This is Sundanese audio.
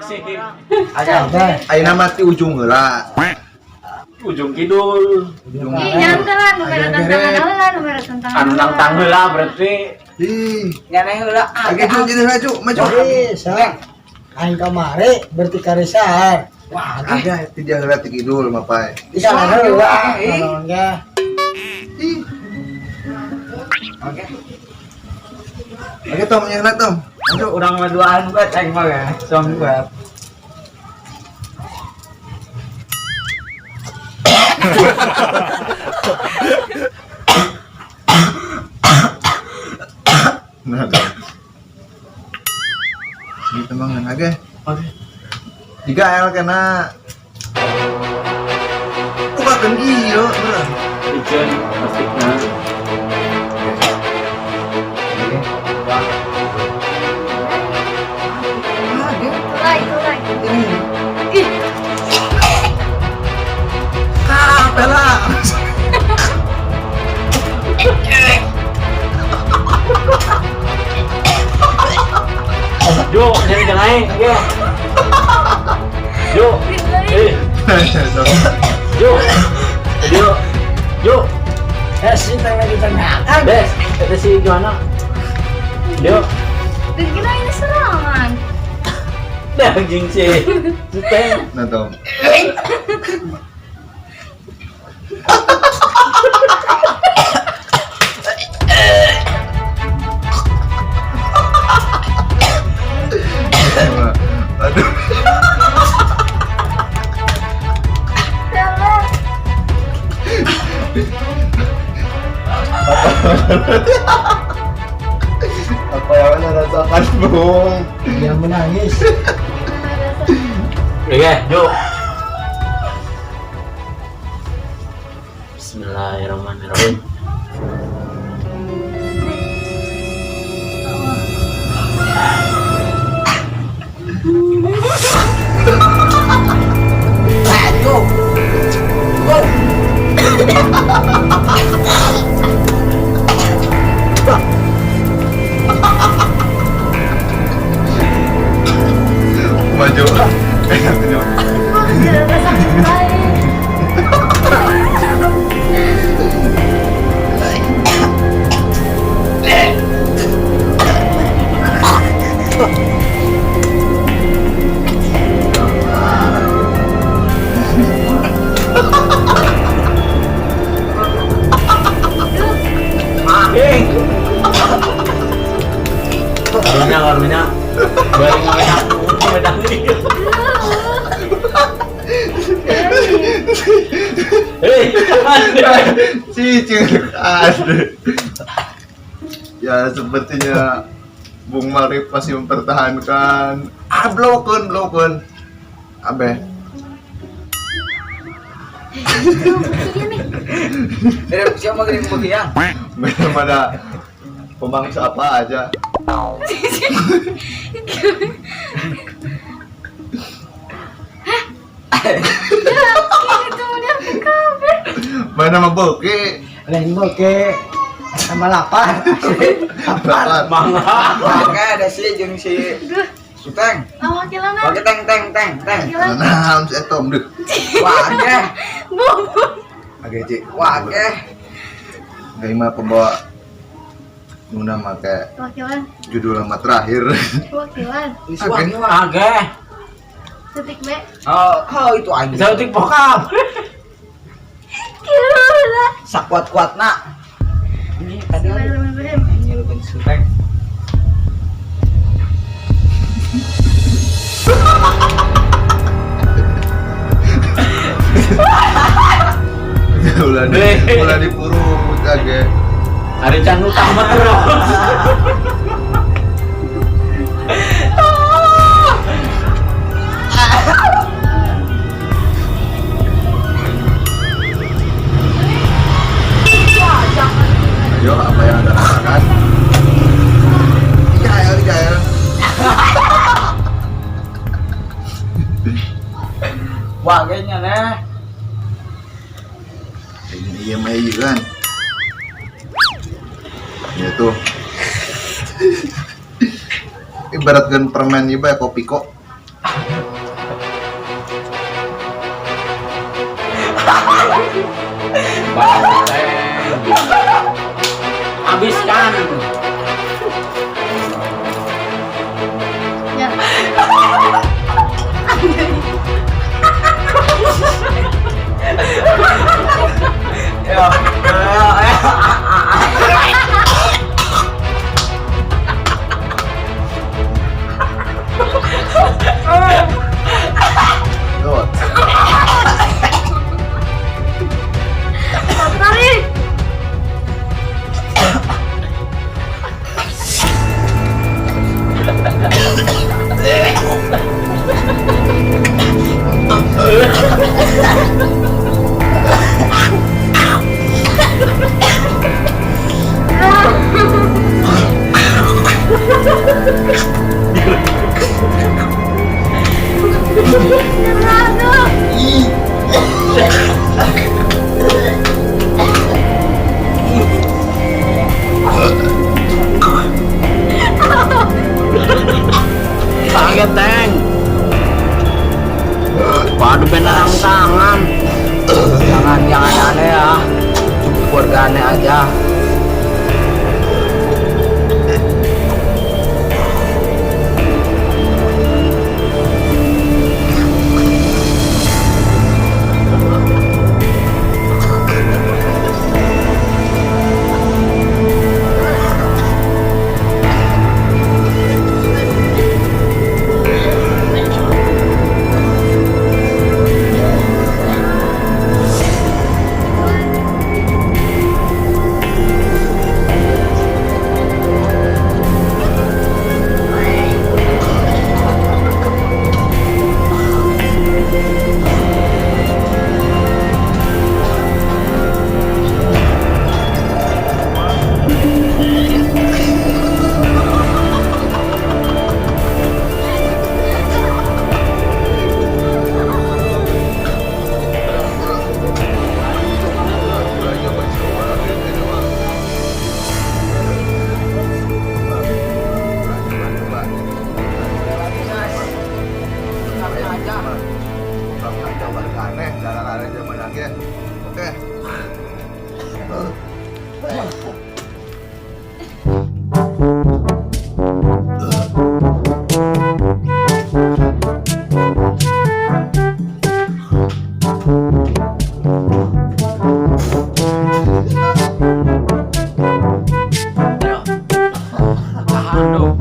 sih. Ayeuna mah ti ujung heula. Ujung kidul. Ujung. Ih, jangan lah, nu mere tantangan heula, nu mere tantangan. Anu nangtang heula berarti. Ih, Nyaneh heula. Oke, Ju, jadi maju, maju. Bisa. Aing kamari berarti karisar. Wah, Ada ti dia heula ti kidul mah pae. Bisa heula. Naon ge? Ih, Oke. oke Tom, yang heula Tom. Maju. Urang mah duaan buat aing mah ya. Som buat. Nah, Tom. Gitu mangan oke. Oke. Jika el kena bukakeun ieu, bro. Ijen plastikna. Oke. Ah, dia Itulah, itulah. ini. Ih, Kapela. Jo, nyari ke naik. Ya. Jo. Eh, Jo. Jo. Jo. Eh, si teh lagi tanyakan. Des, eta si Joanna. Jo. dan kita ini serangan. Daging si. Si Teng. Nah, Tom. Aduh. Salah. Apa yang anda rasakan, Bung? Dia menangis. Oke, Jo. Bismillahirrahmanirrahim. Maju. Go. Maju. Maju. Tidak sakit baik. Eh. Karunya, karunya. Bareng ngawedang, ngawedang ieu. Hei, Cicing aduh. Ya sepertinya Bung Marif masih mempertahankan. Ah, blokeun, blokeun. Abe. Dari siapa geuning bagian? Bagaimana pemangsa apa aja. Itu udah kabeh. Mana mah boke. Lain boke sama lapar. Lapar. Mangga. Oke, ada si jeung si Suteng. Awakilan. Oke, teng teng teng teng. Nah, si Tom deh. Wah, oke. Bubur. Oke, Cik. Wah, oke. Kayak mah pembawa Nuna make Wakilan. judul lama terakhir. Wakilan. Oke. Oke. Detik B. Oh, oh itu aing. Sautik bokap. Gila. Sakuat-kuatna. Ini tadi Bismillahirrahmanirrahim. nyelupin Suteng. Ulah dipurut age. Hari can utang mah terus. Ayo, apa yang anda rasakan? Tiga L, tiga L. Wah, kayaknya neh. Ini iya mah iya kan. Ya tuh. Ibaratkan permen ieu bae kopi kok. Habiskan. Ya. Ya. Ya. Tuh. Tarik. Kaget, Teng. Waduh, benarang tangan. Jangan yang aneh-aneh ya. Cukup keluarga aneh aja. Aneh, cara aneh zaman aja. Oke. Ayo. Tahan dong.